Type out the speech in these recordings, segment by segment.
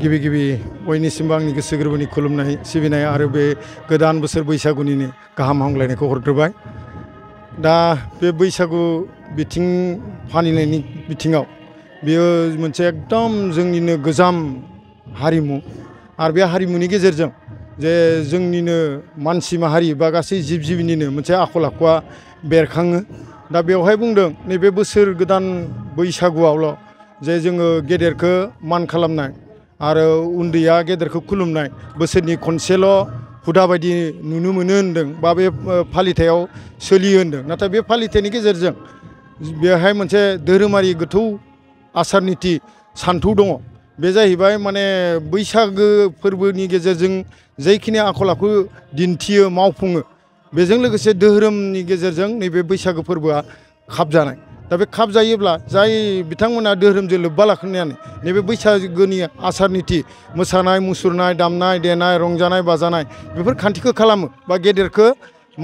गिबि गिबि बयनिसिमबो आंनि गोसो गोरबोनि खुलुमनाय सिबिनाय आरो बे गोदान बोसोर बैसागुनिनो गाहाम हामलायनायखौ हरग्रोबाय। दा बे बैसागु बिथिं फालिनायनि बिथिङाव बेयो मोनसे एकदम जोंनिनो गोजाम हारिमु आरो बे हारिमुनि गेजेरजों जे जोंनिनो मानसि माहारि बा गासै जिब जिबिनिनो मोनसे आखल आखुआ बेरखाङो। दा बेवहाय बुंदों नैबे बोसोर गोदान बैसागुआवल' जे जोङो गेदेरखौ मान खालामनाय आरो उन्दैया गेदेरखौ खुलुमनाय बोसोरनि खनसेल' हुदा बायदि नुनो मोनो होन्दों बा बे फालिथायाव सोलियो होन्दों। नाथाय बे फालिथायनि गेजेरजों बेहाय मोनसे धोरोमारि गोथौ आसार निति सान्थौ दङ। बे जाहैबाय माने बैसागो फोरबोनि गेजेरजों जायखिनि आखल आखु दिन्थियो मावफुङो बेजों लोगोसे धोरोमनि गेजेरजों नैबे बैसागो फोरबोआ खाबजानाय। दा बे खाबजायोब्ला जाय बिथांमोना धोरोमजों लोब्बा लाखिनानै नैबे बैसागोनि आसार निति मोसानाय मुसुरनाय दामनाय देनाय रंजानाय बाजानाय बेफोर खान्थिखौ खालामो बा गेदेरखौ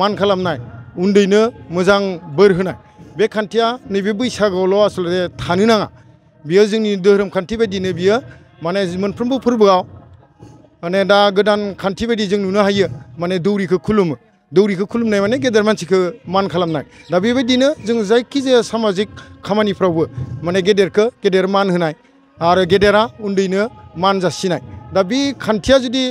मान खालामनाय उन्दैनो मोजां बोर होनाय बे खान्थिया नैबे बैसागोआवल' आसलथे थानो नाङा। बियो जोंनि धोरोम खान्थि बायदिनो बियो माने मोनफ्रोमबो फोरबोआव माने दा गोदान खान्थि बायदि जों नुनो हायो माने दौरिखौ खुलुमो। दौरिखौ खुलुमनाय माने गेदेर मानसिखौ मान खालामनाय। दा बेबायदिनो जों जायखिजाया सामाजिक खामानिफ्रावबो माने गेदेरखौ गेदेर मान होनाय आरो गेदेरा उन्दैनो मान जासिनाय। दा बे खान्थिया जुदि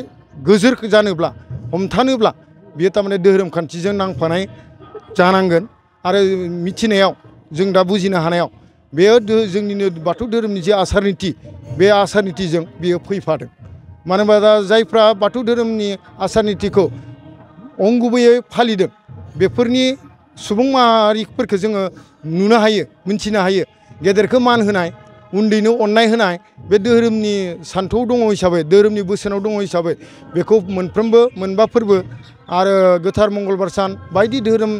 गोजोर जानोब्ला हमथानोब्ला बियो थारमाने धोरोम खान्थिजों नांफानाय जानांगोन आरो मिथिनायाव जों दा बुजिनो हानायाव बेयो जोंनिनो बाथौ धोरोमनि जे आसार निति बे आसार नितिजों बियो फैफादों। मानो होनबा दा जायफ्रा बाथौ धोरोमनि आसार नितिखौ अंगुबैयै फालिदों बेफोरनि सुबुं माहारिफोरखौ जोङो नुनो हायो मिन्थिनो हायो। गेदेरखौ मान होनाय उन्दैनो अननाय होनाय बे धोरोमनि सान्थौआव दङ हिसाबै धोरोमनि बोसोनाव दङ हिसाबै बेखौ मोनफ्रोमबो मोनबा फोरबो आरो गोथार मंगलबार सान बायदि धोरोम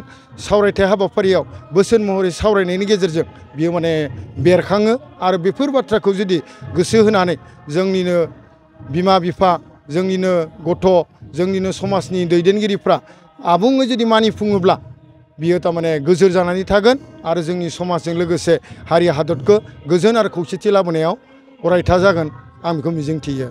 सावरायथाय हाबाफारियाव बोसोन महरै सावरायनायनि गेजेरजों बियो माने बेरखाङो। आरो बेफोर बाथ्राखौ जुदि गोसो होनानै जोंनिनो बिमा बिफा जोंनिनो गथ' जोंनिनो समाजनि दैदेनगिरिफ्रा आबुङै जुदि मानिफुङोब्ला बियो थारमाने गोजोर जानानै थागोन आरो जोंनि समाजजों लोगोसे हारि हादरखौ गोजोन आरो खौसेथि लाबोनायाव अरायथा जागोन आं बेखौ मिजिंथियो।